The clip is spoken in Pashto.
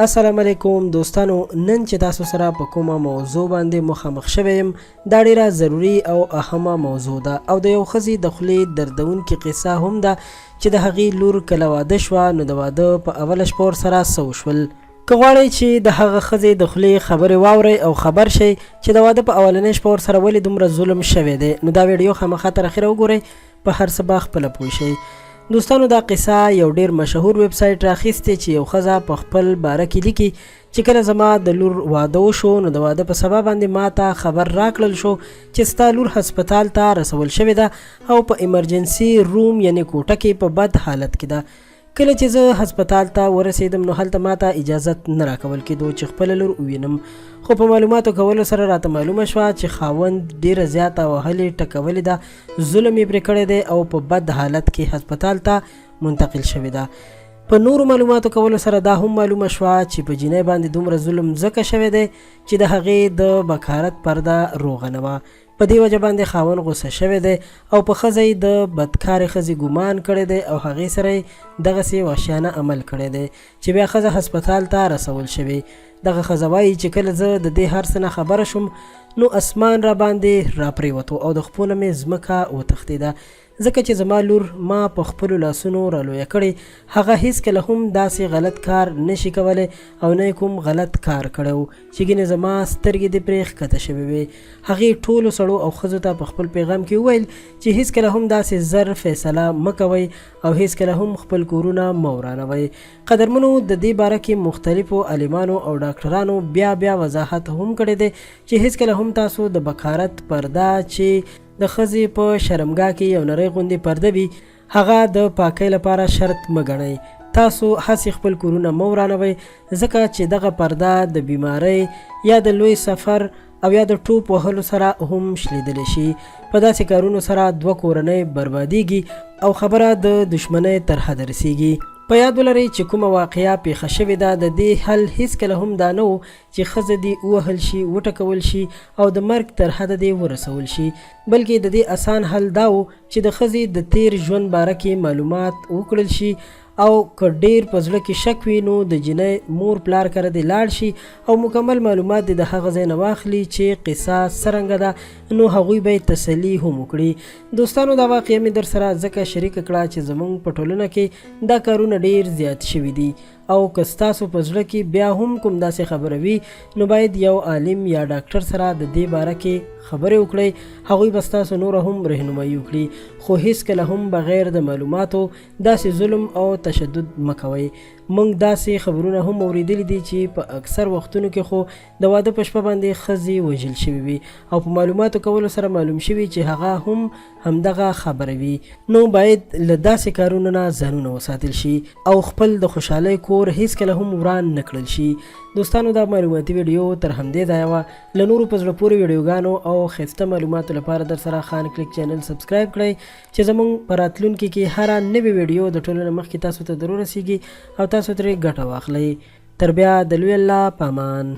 السلام علیکم دوستانو، نن چې تاسو سره په کومه موضوع باندې مخامخ شوی یم، دا ډیره ضروري او اهمه موضوع ده او د یو ښځې د خولې دردونکې قصه هم ده چې د هغې لور کله واده شوه نو د واده په اوله شپه ورسره څه وشول. که غواړئ چې د هغه ښځې د خولې خبرې واورئ او خبر شئ چې د واده په اولنۍ شپه ورسره ولې دومره ظلم شوی دی، نو دا ویډیو خامخا تر اخره وګورئ، په هر څه به خپله پوه شئ. دوستانو، دا قصه یو ډیر مشهور ویب سایټ راخیستې چې یو ښځه په خپل باره کې لیکي چې کله زما د لور واده وشو نو د واده په سبا باندې ما ته خبر راکړل شو چې ستا لور هسپتال ته رسول شوې ده او په ایمرجنسي روم یعنی کوټه کې په بد حالت کې ده. کله چې زه هسپتال ته ورسېدم نو هلته ماته اجازت نه راکول کېدو چې خپله لور ووینم، خو په معلوماتو کولو سره راته معلومه شوه چې خاوند ډېره زیاته وهلې ټکولې ده، ظلم یې پرې کړی دی او په بد حالت کې هسپتال ته منتقل شوې ده. په نورو معلوماتو کولو سره دا هم معلومه شوه چې په جینۍ باندې دومره ظلم ځکه شوی دی چې د هغې د بکارت پرده روغه نه وه. په دې وجه باندې خاوند غوسه شوی دی او په ښځه یې د بدکارې ښځې ګومان کړی دی او هغې سره یې دغسې وحشیانه عمل کړی دی چې بیا ښځه هسپتال ته رسول شوې. دغه ښځه وایي چې کله زه د دې هر څه نه خبره شوم نو اسمان راباندې راپرېوتو او د خپو نه مې ځمکه وتښتېده، ځکه چې زما لور ما په خپلو لاسونو رالویه کړې، هغه هیڅکله هم داسې غلط کار نه شي کولی او نه یې کوم غلط کار کړی و چې ګینې زما سترګې دې پرې ښکته شوې وې. هغې ټولو سړو او ښځو ته په خپل پیغام کې وویل چې هیڅکله هم داسې زر فیصله مه کوئ او هیڅکله هم خپل کورونه مه ورانوئ. قدرمنو، د دې باره کې مختلفو عالمانو او ډاکټرانو بیا بیا وضاحت هم کړی دی چې هیڅکله هم تاسو د بکارت پرده چې د ښځې په شرمګاه کې یو نرۍ غوندې پرده وي، هغه د پاکۍ لپاره شرط مه ګڼئ. تاسو هسې خپل کورونه مه ورانوئ، ځکه چې دغه پرده د بیمارۍ یا د لوی سفر او یا د ټوپ وهلو سره هم شلېدلی شي. په داسې کارونو سره دوه کورنۍ بربادېږي او خبره د دښمنۍ تر حده رسېږي. په یاد ولرئ چې کومه واقعه پېښه شوې ده، د دې حل هېڅکله هم دا نه و چې ښځه دې ووهل شي، وټکول شي او د مرګ تر حده دې ورسول شي، بلکې د دې اسان حل دا و چې د ښځې د تېر ژوند باره کې معلومات وکړل شي او که ډېر په زړه کې شک وي نو د جینۍ مور پلار کره دې لاړ شي او مکمل معلومات دې د هغه ځای نه واخلي چې قصه څرنګه ده، نو هغوی به یې تسلي هم وکړي. دوستانو، دا واقعه مې درسره ځکه شریکه کړه چې زموږ په ټولنه کې دا کارونه ډېر زیات شوي دي او که ستاسو په زړه کې بیا هم کوم داسې خبره وي نو باید یو عالم یا ډاکټر سره د دې باره کې خبرې وکړئ، هغوی به ستاسو نوره هم رهنمایي وکړي، خو هیڅکله هم بغیر د معلوماتو داسې ظلم او تشدد مه کوئ. موږ داسې خبرونه هم اوریدلي دي چې په اکثر وختونو کې خو د واده په شپه باندې ښځې وژل شوي وي او په معلوماتو کولو سره معلوم شوي چې هغه هم همدغه خبره وي، نو باید له داسې کارونو نه ځانونه وساتل شي او خپل د خوشحالۍ کور هیڅکله هم وران نه کړل شي. دوستانو، دا معلوماتي ویډیو تر همدې ځایه وه. له نورو په زړه پورې ویډیوګانو او ښایسته معلوماتو لپاره درسره خان کلیک چینل سبسکرایب کړئ چې زموږ په راتلونکي کې هره نوې ویډیو د ټولو نه مخکې تاسو ته درورسیږي او تاسو ترې ګټه واخلئ. تر بیا د لوی الله پامان.